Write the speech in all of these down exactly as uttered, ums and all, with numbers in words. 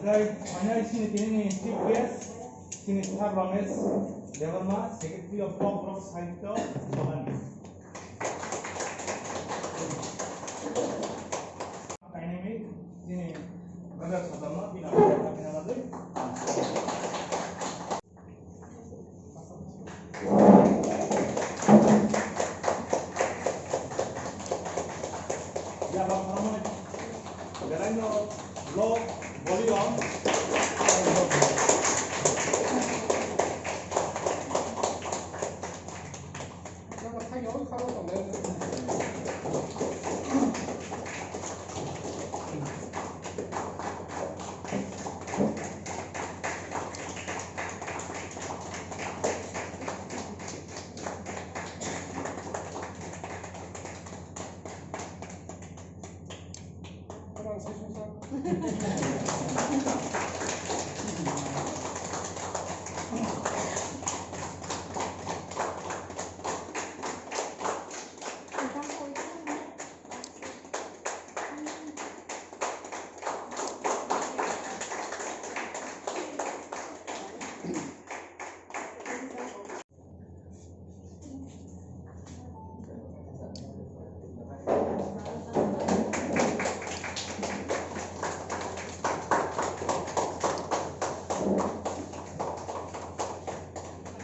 Tei phainai chini tinini chief guest, chini Sir Ramesh Debbarma, Secretary of Kokborok Sahitya Sabhani. Kainwi chini brother Sadamno bini bagwi.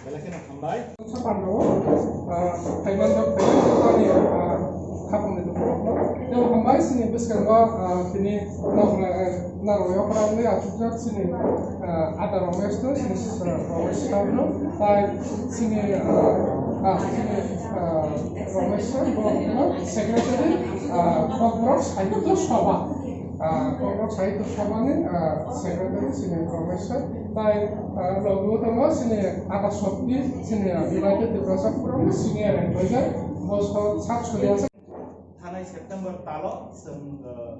Belai kheno hambai. Sapan rok, ah, Taiwan rok, Taiwan rok ni, ah, khapang ni rok. Tei hambai sini bwskango, ah, tini nok, ah, Narwai okra wngwi achukjak chini, ah, ada Ramesh no, chini, ah, Ramesh sir no, tai chini, ah, ah, chini, ah, Ramesh sir bo, no, secretary, ah, Kokborok Sahitya Sabha, ah, Kokborok Sahitya Sabha ni, ah, secretary chini Ramesh sir, tai, ah, logi o tongo chini ada Shakti, chini, ah, United Tiprasa Forum ni senior advisor, bo so sak suri asa. Thanai September talo chwng, uh,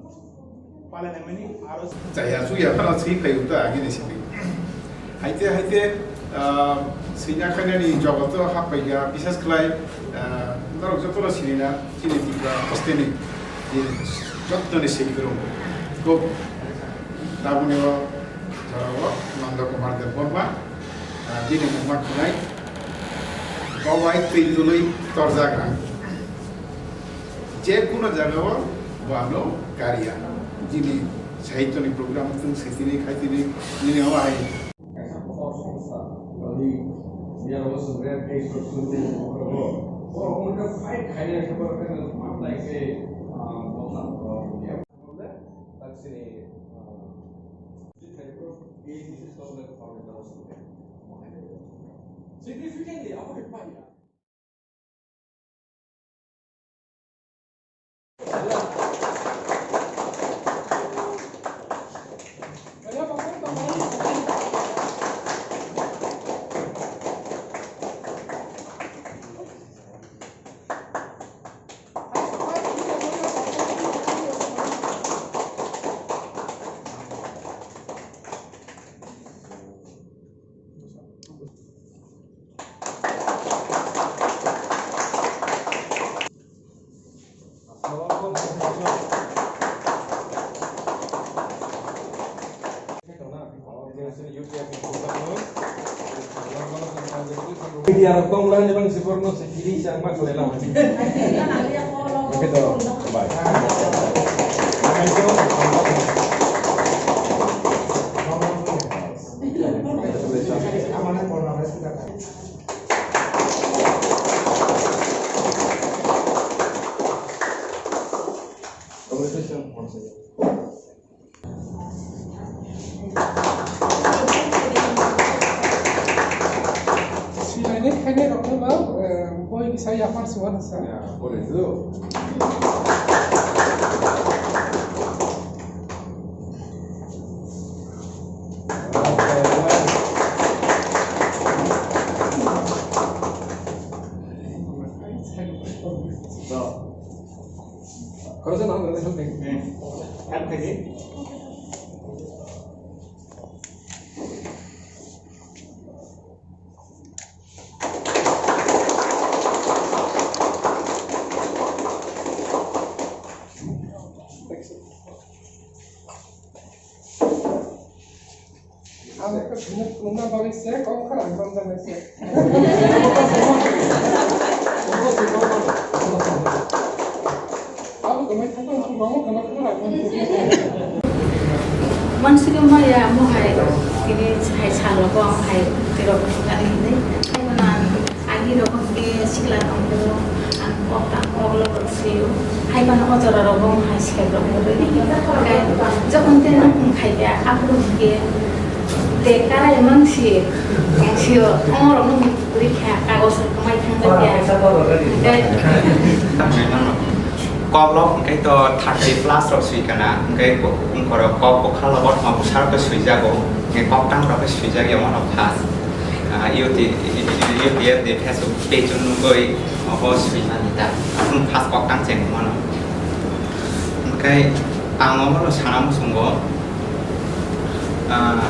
palainaimani aro chaya chuya phano swi phai uta agini simi. Haite haite, uh, swina khainani jogoto hapaiga, bisas khlai, uh, norok jotono sinina chini Tipra hosteni je jottoni swi kwrwng. Kok tabuni o jorao Nanda Kumar Debbarma, uh, bini mungma khwnai. Bawai twi tului torjak ang. Je kuno jagao bo ano kariya. Jini sahitoni program tong sitini khaitini nini o hai. Kaisa khobor songsa, bali, biyaro songre, Facebook songre, borok, borok mungkha fight khaina khe borok khe matlai khe, ah, boksa, ah, tak sini, ah, significantly, abo khe paya. Media rok tong lai bang si borno se kiri sa ma khlai la. Oke to, bye. Silaini khainai rokno ba, eh, boi kisa yaphar suwa nasa. Ya, boi do. Mansukhe maya mohai tini hai salo bo ang hai tirok nani hinwi hai mano ang ani rok hwnkhe sikla tongphuru ang kok tang kok lok rok sio hai mano o jora rok bo hai sep rok hwnkhe jokhon tei nwng khai kha aphuru hwnkhe de karai mang si sio ongorok nwng. Rikha, kagos rok mai thang rikha. Kok lok hwnkhe to thirty plus rok swi kana, hwnkhe bo-, bongkhorok kok bwkha lobo thoma bwsa rok swijago, hwnkhe kok tang rok swijak ya mano first. Ah, U T, U T F ni Facebook page o nugwi obo swimani ta. First kok tang cheng mano. Hwnkhe ang omono sana muchungo, ah,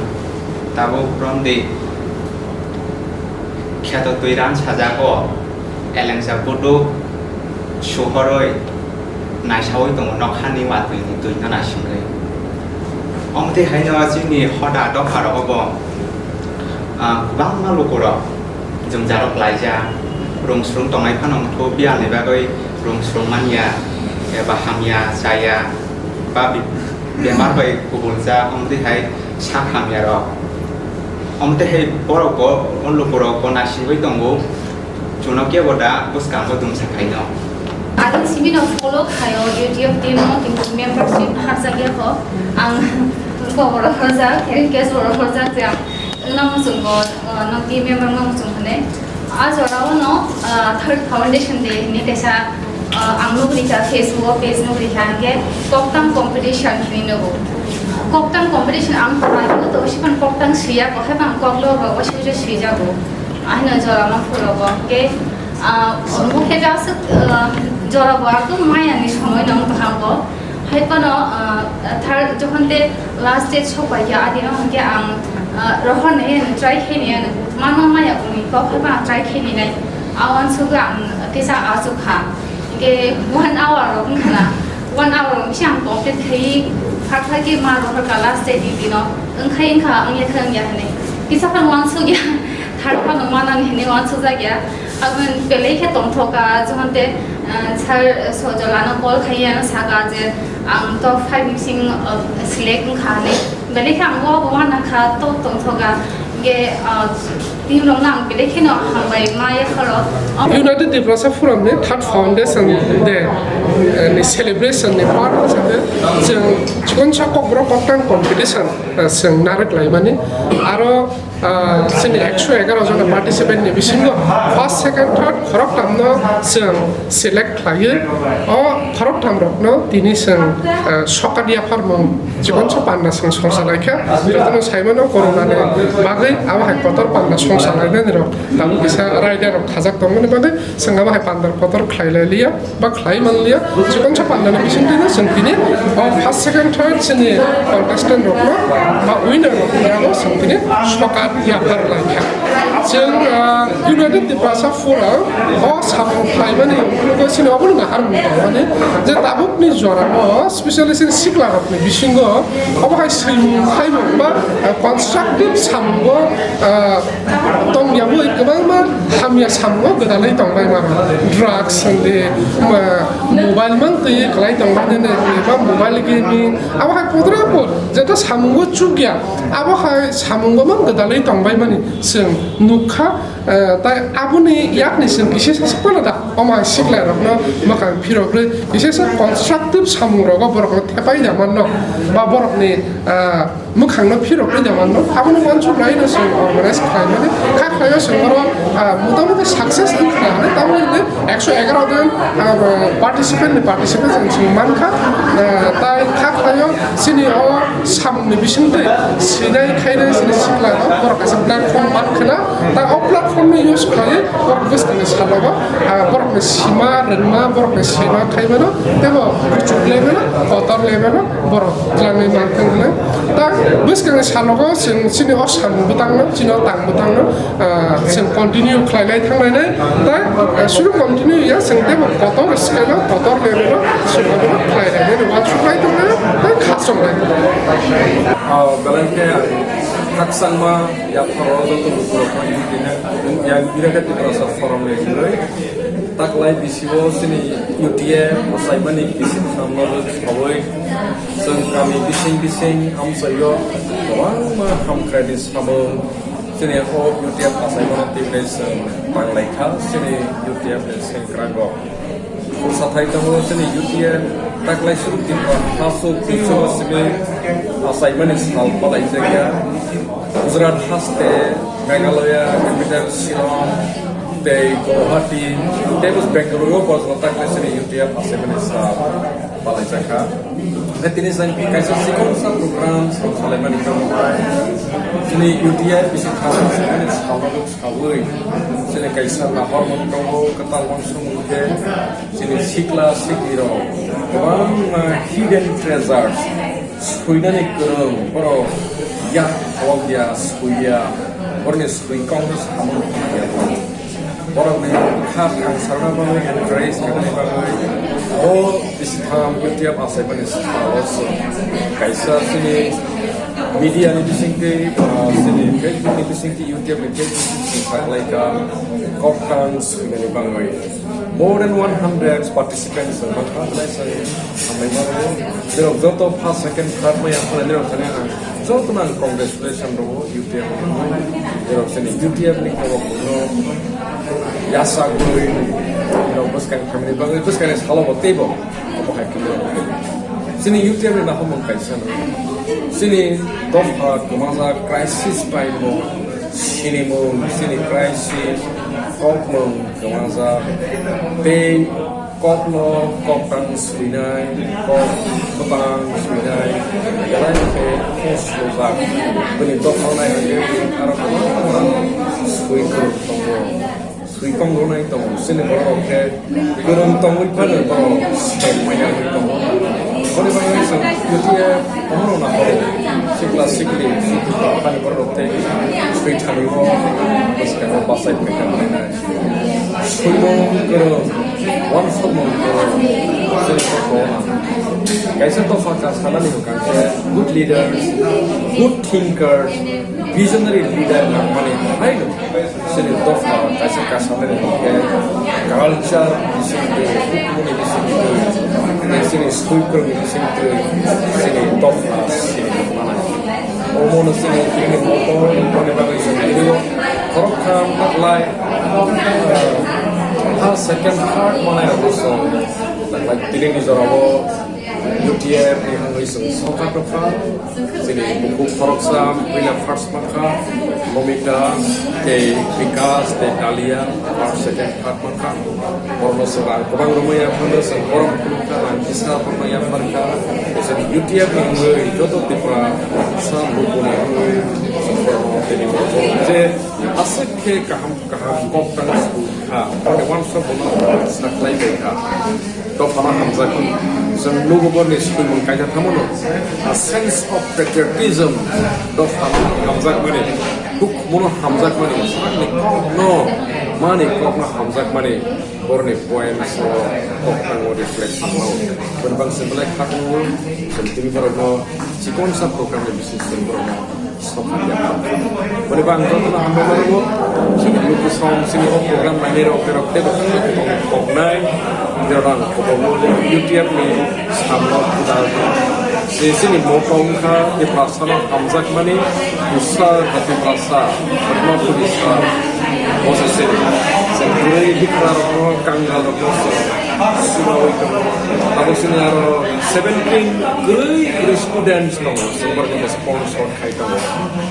tabuk romdi. Kheto twi ran sajak o, elengsa buduk suhorwi naisaui tongo nokhani watwi ni twi no naisingwi. Omtwi haino chini hoda dopha rogo bo, ah, kwbangma lukurok jwngjal rok laijak, rung srung tongnai phano wngkhu biyal ni bagwi rung srung manya eba hamya chaya ba bi-, bemar bai kubuljak, omtwi hai sak hamya rok. Omtwi hai borok bo, o lukurok bo naisingwi tongo, chuno kebo da bwskango dumsa khaino. Agin simi no follow khaio U T F team no, kintu membership harjak ya kho. Ang koboro horjak, case boro horjak, je ang wngna muchungo, uh, no team member no muchung hwnwi. A jora o no, uh, third foundation day hwnwi kaisa, uh, ang nugri kha, Facebook o page nugri kha, hwnkhe koktang competition hwnwi nugo. Koktang competition ang to naiwi to siphano koktang swiya, kok hai phano kok logo, o swi swijago. Ahino jora ma phurogo, hwnkhe, uh, omo khe aswk, uh, jora bo akung maya ni somoi no wng tongkha bo. Hai phano, ah, third, jokhon tei last stage sok pai kha, adino hwnkhe ang, ah, rohor nai ano try khe nai ano, mano maya kwnwi kok hai phano ang try khe nai nai. A uansukgwi ang kisa achuk kha. Hwnkhe one hour rok wngkha na, one hour rok bisi ang complete khaiwi phak phak khe ma rohor kha last stage ni dino. Wngkhai wngkha, wngya khe wngya hinwi. Kisa phano uansukya, third phano manani hinwi uansukjakya. Aboni belai khe tongthok kha, jokhon tei, ah, sir Sojol ano call khai ano saka je ang top five bising, ah, select wngkha hinwi. Belai khe ang bo bo uana kha, top tongthok kha. Hwnkhe, ah, team rokno ang belai kheno hambai ma yapharo. United Tiprasa Forum ni third foundation day, eh, ni celebration ni part hisabe chwng chikon sa kokborok koktang competition, eh, chwng narwk laimani. Aro Ah, chini ekso egaroh jona participant ni bisingo first, second, third khoroktham no chwng select khlaiwi, o khoroktham rokno tini chwng, ah, sokat yapharmung chikonsa panda chwng songsa laikha. Jotono saimano corona ni bagwi abo hai kotor panda songsa lainani rok tabuk kisa raida rok khajak tongmani bagwi chwng abo hai panda kotor khlai lai liya. Ba khlai manliya, chikon sa pandani bisingtwi no chwng tini o first, second, third chini contestant rokno ba winner rokno chwng tini sokat yaphar laikha. Chwng, ah, United Tiprasa Forum o samung khlaimani phunukgo chini obono nahar mung tongmani je tabukni jorao specially chini sikla rokni bisingo obo hai swimung khaimung ba, ah, constructive samungo, ah, Tongya bo kwbangma hamya samungo gwdalwi tongbai mano. Drugs hwndi, ma, mobile mang twi kwlai tongbai nini, ba mobile gaming, abo hai pudra pud, jeta samungo chukya, abo hai samungo mang gwdalwi tongbai mani chwng nukha, eh, tai aboni yakni chwng kisa sa phano da, omo hai sikla rokno mwkhang phirogwi kisa sa constructive samung rogo borokno thepai da manno, ba borokni, ah, Mwkhangno phirok twi da manno, aboni uansuk laino chwng organize khlaimani, kha khlaio chwng oro, ah, motamoti success wngkha hinwi, tamoni hwnwi ekso egaroh jon, ah, participant ni participation chwng mankha, ah, tai kha khlaio chini o samungni bisingtwi swinai khainai chini sikla rok borok kaisa platform mankhana, tai o platform no use khlaiwi borok bwskangni salogo, ah, borokni sima rwngma, borokni sima khaimano, teibo kuchuk lemano, kotor lemano, borok twlangwi manthang hwnwi. Tak bwskangni salogo chwng chini o samung bwtangno, chini o tang bwtangno, ah, chwng continue khlainai thanglainai. Tak, ah, suru continue ya, chwng teibo kotor scale-o, kotor level-o chwng obono khlainai, uansuk lai tongnai, tei khachok lai tongnai. Oh, belai khe Khakchangma yapharo joto lukurokno yang Greater Tiprasa Forum ni hwnwi taklai bisio chini U T F achaimani bisi samno sawi chwng kami bising bising amchaio kwbangma hamkraini samung chini o U T F achaimano twiwi chwng tanglaikha chini U T F ni sengkrak rok. Sathai tongo chini U T F taklai suru Tripura hasu pisu simi achaimani sal palaijakya. Gujarat haste, Meghalaya capital Shillong, tei Guwahati, tei bo Bengaluru o bojno taklai chini U T F achaimani sal palaijakha. Hwnkhe tini chwng kaisa chikon sa program sal salaimani tongmani chini U T F bisi thang achaimani sal sawi, chini kaisa nahormung tongo, kwtal uansukmung khe chini sikla siklirok kwbangma hidden treasures swinani kwrwng, borok yak kholok ya, swiya, borokni swikang samung ya. Borokni kha thang sarna bagwi, encourage khainani bagwi o bisi tham U T F achaimani salo chwng kaisa chini media ni bisingtwi, ah, chini Facebook ni bisingtwi, U T F ni Facebook ni bisingtwi saklaikha, koktang swinani bagwi. More than one hundred participants wng mankha, belai sai hambai mano. Nirok joto first, second, third mai yaphana nirok thani ang jotono ang congratulation rwo U T F ni. Nirok chini U T F ni kobok no yasa gwi nirok bwskang family bagwi bwskang ni salo bo teibo omo hai khe nirok. Chini U T F ni nahormung kaisa no. Chini dopha kwmajak crisis time o sinimung, chini crisis kokmung kwmajak tei kokno koktang swinai, kok kwbang swinai, belai khe khe swlwjak. Bini dopha nai hwnkhe aro kwbangma swi kwrwng tongo, swi kong rwnai tongo. Chini borok rok khe kwrwng tongwi phano borok seng manya wngwi tongo. Boni bagwi chwng U T F omono nahoro sikla sikli, sikla phani borok rok tei swi thani o bwskango bachai phaikha. Swimung kwrwng, uansukmung kwrwng, chini kok o kaisa dopha ka sanani hwnkha khe good leaders, good thinkers, visionary leader nangmani haino chini dopha kaisa ka sanani hwnkha khe culture bisingtwi, hukmuni bisingtwi, chini swikwrwngni bisingtwi chini dopha sini manai. Omono chini tini motor, motorni bagwi chwng tini o khoroktham taklai, ah, ha second third manai rokno chwng taklai tini ni jorao U T F ni wngwi chwng sokha tongkha. Chini bukhuk khoroksa puila first mankha, Momita tei Bikas tei Dalia first, second, third mankha. Borokno chwng rang kwbang rwmwi yaphano chwng borok phunukha, rang kisa borokno yapharkha. Chwng U T F ni wngwi joto Tripura sa bukuni wngwi chwng borokno tini je aswk khe kaham kaham kok tang swkha, borokni uansuk bono sakhlai bai kha. Dophano hamjakmani chwng nugo borokni swimung kaisa tamo no, a sense of patriotism dophano hamjakmani, hukmuno hamjakmani, sakni kokno mani kokno hamjakmani. Borokni poems o kok tango reflection o. Boni bang simi belai kha tongo. Chwng tini borokno chikon sa program ni bising simi borokno sokha ya. Boni bang jotono hambai mano. Chini luku song chini o program nainai rok terok tebo kok nai. Terok ang kobok U T F ni samno kudal. Chini moto wngkha Tiprasano hamjakmani, usa Tiprasa, Padma Purisa, bo se se, se kwrwi bikra rokno, kangal rokno se subaui tongo. Abo sini aro seventeen kwrwi kwrwi students tongo, se borokno sponsor khai tongo.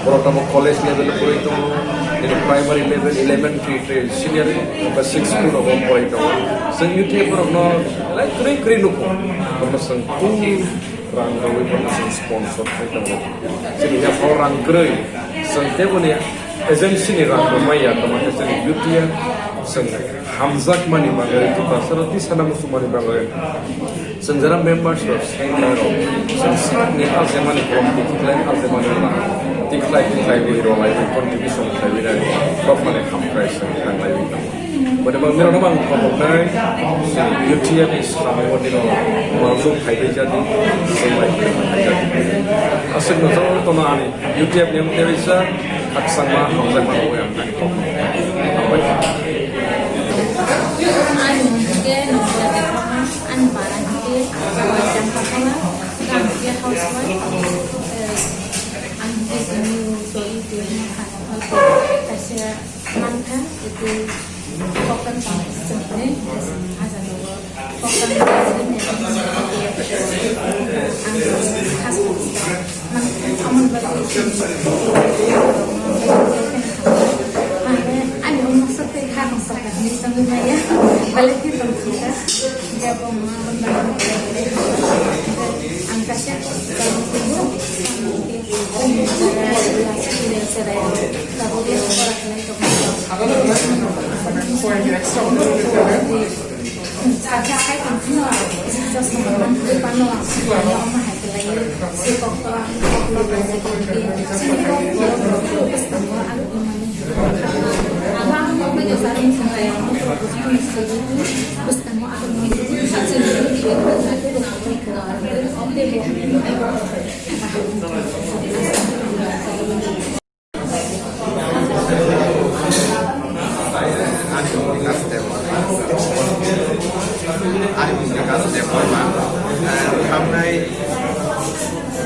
Borok tamo college level kwrwi tongo, nini primary level, eleven, twelve, senior ba six school rogo pori tongo. Chwng U T F borokno belai kwrwi kwrwi nukho, borokno chwng full rang rwui borokno chwng sponsor khai tongo. Chini yaphao rang kwrwi, chwng teboni agency ni rang rw maya, tamo khe chini U T F Chwng hamjakmani bagwi, Tiprasarok tisana muchungmani bagwi, chwng jara members rok, sengkrak rok, chwng sakni aljemani kolom tikhlai aljemani ba tikhlai tikhlai wi rwlai wi contribution khlaiwi nai, bophani hamkrai chwng thanglaiwi tongo. Boni bagwi norokno ang khoboknai, chwng U T F ni samung o dino uansuk phaibai jadi, chwng bai phaibai jadi. Aswkno jotono ani U T F ni wngwi teisa khakchangma hamjakma rwui ang ani kokno hambai. Ani mung khe Nongkha Debbarma, ani para khe Waisang Kathama, ang khe housewife, eh, ang khe tini sori twi ma khana kaisa mankha, itu koktan tong sini, aja dogo koktan sini, ang khas. Mane, ani umor sotwi kha tong sakha hinwi songwi maya, belai khe tong sakha. Jabo ma ang kaisa Ani mung khe Kash Debbarma. Ani mung khe Kash Debbarma. Eh, thangnai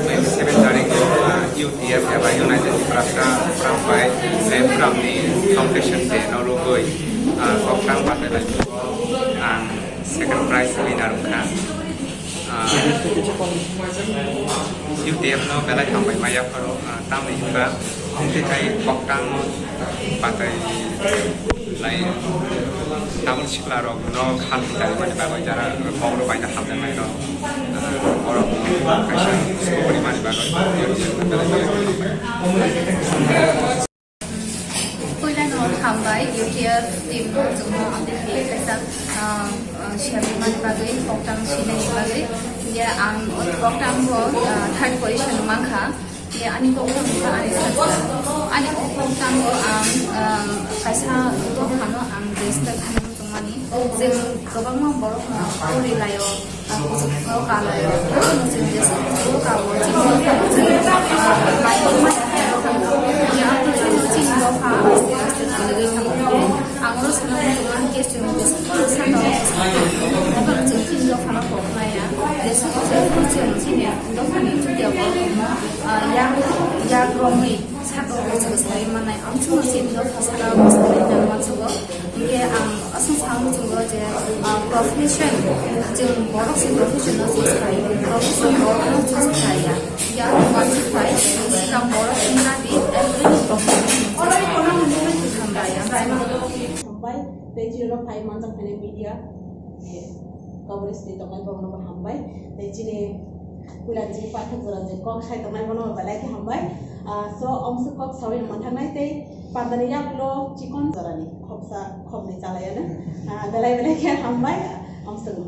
twenty seven tarik o, ah, U T F eba United Tiprasa Forum bai, eh, Forum ni Foundation Day no rwgwi, ah, koktang batai bai ang second prize winner wngkha. Ah, U T F no belai hambai ma yapharo, ah, tamni hwnba, hwnkhe khai koktang batai lai tabuk sikla rok no khalpi tari mani bagwi jara kok rok bai hamjaknai rok, ah, borok no kaisa sukuri mani bagwi U T F no belai belai hambai. Puilano hambai U T F team no chwngno amtwi khe kaisa, ah, ah, siyamani bagwi, koktang sinani bagwi. Hinkhe ang o koktang bo, ah, third position mankha. Hinkhe ani koktang wngkha ani sakha. Ani o koktang o ang, ah, kaisa dophano ang register khainani muchungmani. Chwng kwbangma borokno porilaio. Ang oro sana muchungo hwnkhe chwng jesukno saka o jesukno chini dophano kok maya, jesukno chini dophani chutiya borokno yak, yak romwi saka o jesuk sai manai. Ang chwngno chini dopha saka o jesuk sai mansugo. Hinkhe ang aswk sa muchungo je, ah, profession, chwng borok se profession no choose khlai, profession borok no choose khlai ya. Ya, uansuk khlai, swkang borok wngna di, every profession no choose khlai. Hambai, ang hambai, tei chini rok phai manjak phai media, eh, coverage tei tongnai borok no bo hambai, tei chini puila chini pathak jora je kok sai tongnai bono bo belai khe hambai. Ah, so, omswk kok sawi no manthangnai tei pandani yagulo chikon jorani khopsa khopni chalaiya no. Ah, belai belai khe hambai, omswk no.